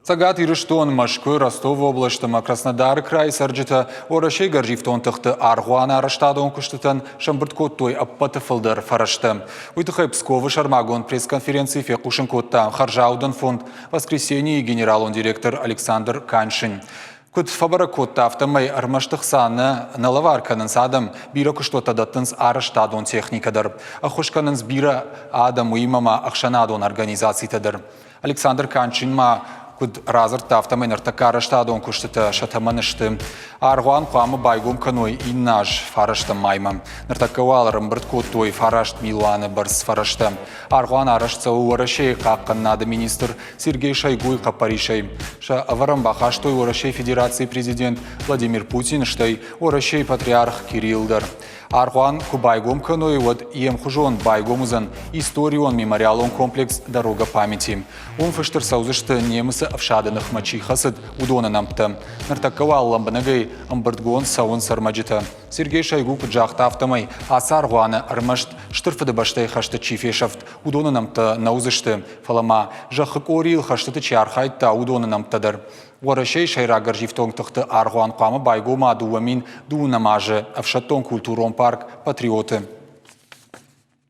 Цӕгат Ирыстон, Мӕскуы, Ростовы облӕсты ӕмӕ Краснодары крайы цӕрджытӕ Уӕрӕсейы гӕрзифтон тыхты аргъуаны арӕзтадон куыстытӕн сӕмбырд кодтой ӕппӕты фылдӕр фӕрӕзтӕ. Уый тыххӕй Псковы сӕрмагонд пресс-конференцийы фехъусын кодта хӕрзаудӕн фонд «Воскресенье»-йы генералон директор Александр Каншин. Куыд фӕбӕрӕг кодта, афтӕмӕй ӕрмӕст ӕхца нӕ нӕ лӕвар кӕнынц адӕм, бирӕ куыстуӕттӕ дӕттынц арӕзтадон техникӕ дӕр. Ӕххуыс кӕнынц бирӕ адӕм, уыимӕ ма ӕхсӕнадон организацитӕ дӕр. Александр Канчин ма куыд радзырдта, афтӕмӕй ныртӕккӕ арӕзтадон куыстытӕ сӕ тӕмӕны сты. Аргъуан хъуамӕ байгом кӕной иннӕ аз фарӕстӕм маймӕ. Ныртӕккӕ уал ӕрӕмбырд кодтой фараст милуаны бӕрц фӕрӕзтӕ. Аргъуан арӕзт цӕуы Уӕрӕсейы хъахъхъӕнынады министр Сергей Шойгуйы хъӕппӕрисӕй. Сӕ ӕвӕрӕн бахастой Уӕрӕсейы Федерацийы президент Владимир Путин, стӕй Уӕрӕсейы патриарх Кирилл дӕр. Аргъуан куы байгом кӕной, уӕд йе мхуызон байгом уыдзӕн историон мемориалон комплекс «Дорога памяти». Уым фыст ӕрцӕудзысты немыцы ӕфсады ныхмӕ чи хӕцыд, уыдоны нӕмттӕ. Ныртӕккӕ уал лӕмбынӕгӕй ӕмбырдгонд цӕуынц ӕрмӕджытӕ. Сергей Шойгу куыд загъта, афтӕмӕй ацы аргъуаны ӕрмӕст Стыр Фыдыбӕстӕйы хӕсты чи фесӕфт, уыдоны нӕмттӕ нӕ уыдзысты, фӕлӕ ма зӕххы къорийыл хӕстыты чи архайдта, уыдоны нӕмттӕ дӕр. Уӕрӕсейы сӕйраг гӕрзифтонг тыхты аргъуан хъуамӕ байгом уа 2012 азы ӕфсӕддон-культурон парк «Патриоты».